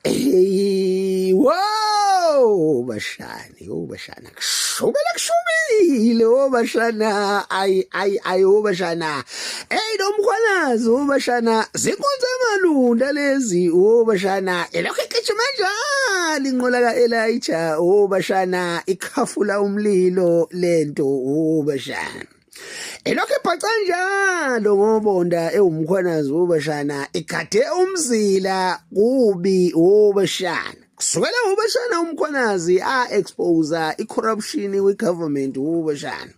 Hey, wow, bashani, oh bashana, kushubela kushubile, oh bashana, ay ay ay, oh bashana. Hey, lo mkhwanazi, oh bashana, zinkonzo emalunda lezi, oh bashana, elokhu igijima njalo inqola ka-Elijah, oh bashana, ikhafula umlilo lento, oh bashana. Elokhu ebhaca njalo ngobonda ewumkhwanazi wobashana igade umzila kubi wobashana. Kusukela wobashana umkhwanazi a expose i-corruption kwi-government wobashana.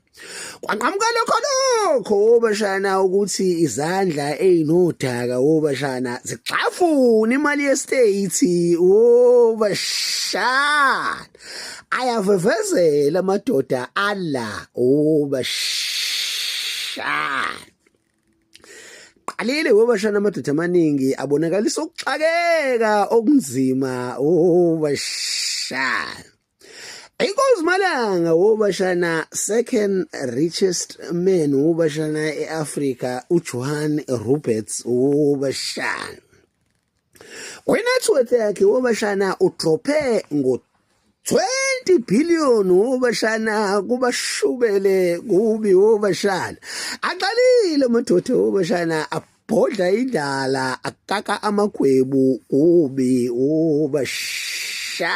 Kwanqamuka lokho lokho wobashana ukuthi izandla ezinodaka wobashana zixafuna imali yestate wobashana. Ayavevezela amadoda ala obashana. Qalile wobashana amadoda amaningi abonakalisa ukuxakeka okunzima obashana. Inkosi Malanga wobashana second richest man wobashana eAfrica uJohan Roberts wobashana. Kwi-networth yakhe wobashana udrophe ngo 20 billion wobashana kubashubele kubi wobashana. Aqalile amadoda wobashana abhodla indlala akaka amagwebu kubi wobashana.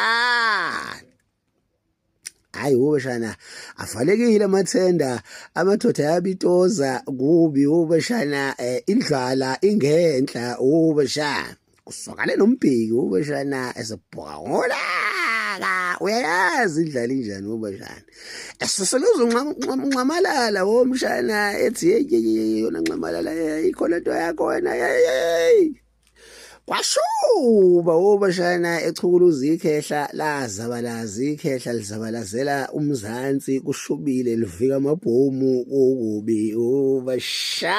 Hayi wobashana avalekile amathenda amadoda ayabitoza kubi wobashana eh, indlala ingenhla wobashana kuswakale nombheki wobashana esebhoka ngolaka uyayazi indlala injani wobashana esosoloza unxamalala womshana ethi hey yona nxamalala ikhona into yakho wena hey Kwashuba wobashana echukuluza ikhehla lazabalaza ikhehla lizabalazela umzansi kushubile livika amabhomu okubi ubasha.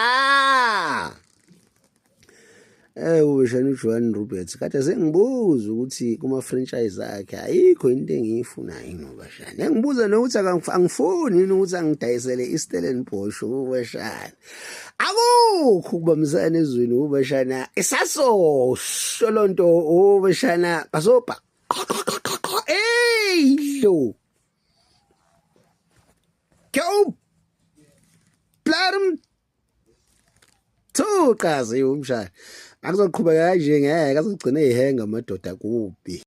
Eh ubeshana uJohn Roberts kade sengibuza ukuthi kuma franchise akhe ayikho into engiyifunayo nobashana. Engibuza nokuthi angifuni yini ukuthi angidayisele iStellenbosch ubashana. Akukho ukubambisana ezweni ubashana isasosho lonto ubashana basobha hey lo Go Blarm Thuqazi umshana akuzoqhubeka kanje ngeke azogcina eyihenga amadoda kubi.